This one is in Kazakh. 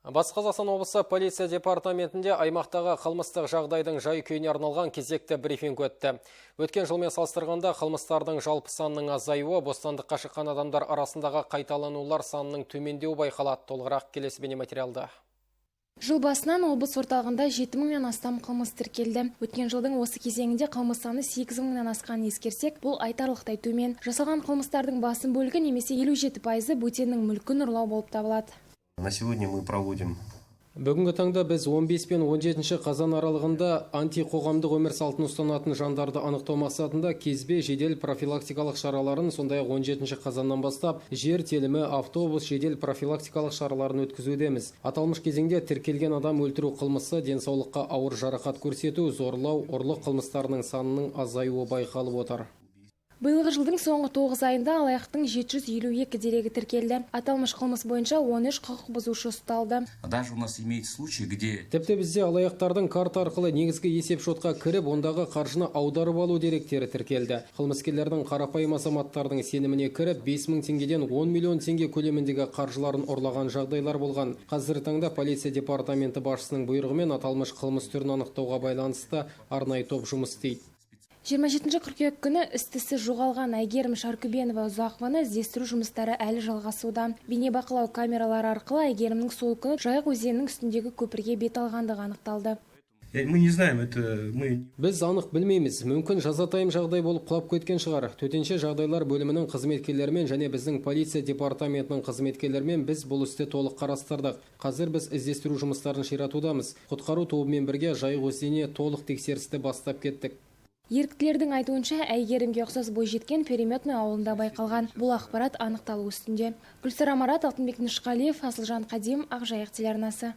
Батыс Қазақстан облысы полиция департаментінде аймақтағы қылмыстық жағдайдың жай-күйіне арналған кезекті брифинг өтті. Өткен жылмен салыстырғанда қылмыстардың жалпы санының азаюы, бостандыққа шыққан адамдар арасындағы қайталанулар санының төмендеуі байқалады. Толығырақ келесі бейнематериалда. Жыл басынан облыс орталығында 7 мыңнан астам қылмыс тіркелді. Өткен жылдың осы кезеңінде қылмыс саны 8 мыңнан асқанын ескерсек, бұл айтарлықтай төмен. Жасалған қылмыстардың басым бөлігі немесе 57%-ы бөтеннің мүлкін ұрлау болып табылады. На сегодня мы проводим Бүгінгі таңда біз 15 пен 17 қазан аралығында антиқоғамдық өмір салтын ұстанатын жандарды анықтау мақсатында кезбе жедел профилактикалық шараларын, сондай-ақ 17 қазаннан бастап жер телімі, автобус жедел профилактикалық шараларын өткізудеміз. Аталмыш кезеңде тіркелген адам өлтіру қылмысы, денсаулыққа ауыр жарақат көрсету, зорлау, ұрлық қылмыстарының санының азаюы байқалып отыр. Биылғы жылдың соңғы 9 айында алаяқтың 752 дерегі тіркелді. Аталмыш қылмыс бойынша 13 құқық бұзушы ұсталды. Даже у нас имеется случай, где Тіпті бізде алаяқтардың карта арқылы негізгі есеп шотқа кіріп, ондағы қаржыны аударып алу деректері тіркелді. Қылмыскерлердің қарапайым азаматтардың сеніміне кіріп, 5 мың теңгеден 10 миллион теңге көлеміндегі қаржыларын ұрлаған жағдайлар болған. Қазіргі таңда полиция департаменті басшысының бұйрығымен аталмыш қылмыс түрін анықтауға байланысты арнайы топ жұмыс істейді. 27 қыркүйек күні із-түссіз жоғалған Әйгерім Шаркүбенова Ұзақованы іздестіру жұмыстары әлі жалғасуда. Бейнебақылау камералары арқылы Әйгерімнің сол күні Жайық өзенінің үстіндегі көпірге бет алғандығы анықталды. Мы не знаем, это мы Біз анық білмейміз. Мүмкін, жазатайым жағдай болып құлап кеткен шығар. Төтенше жағдайлар бөлімінің қызметкерлерімен және біздің полиция департаментінің қызметкерлерімен біз бұл істі толық қарастырдық. Қазір біз іздестіру жұмыстарын ширатудамыз. Құтқару тобымен бірге Жайық өзеніне толық тексерісті бастап кеттік. Еріктілердің айтуынша, Әйгерімге ұқсас бойжеткен Переметный ауылында байқалған. Бұл ақпарат анықталу үстінде. Гүлсара Марат, Алтынбек Нышқалиев, Асылжан Қадим, Ақжайық телеарнасы.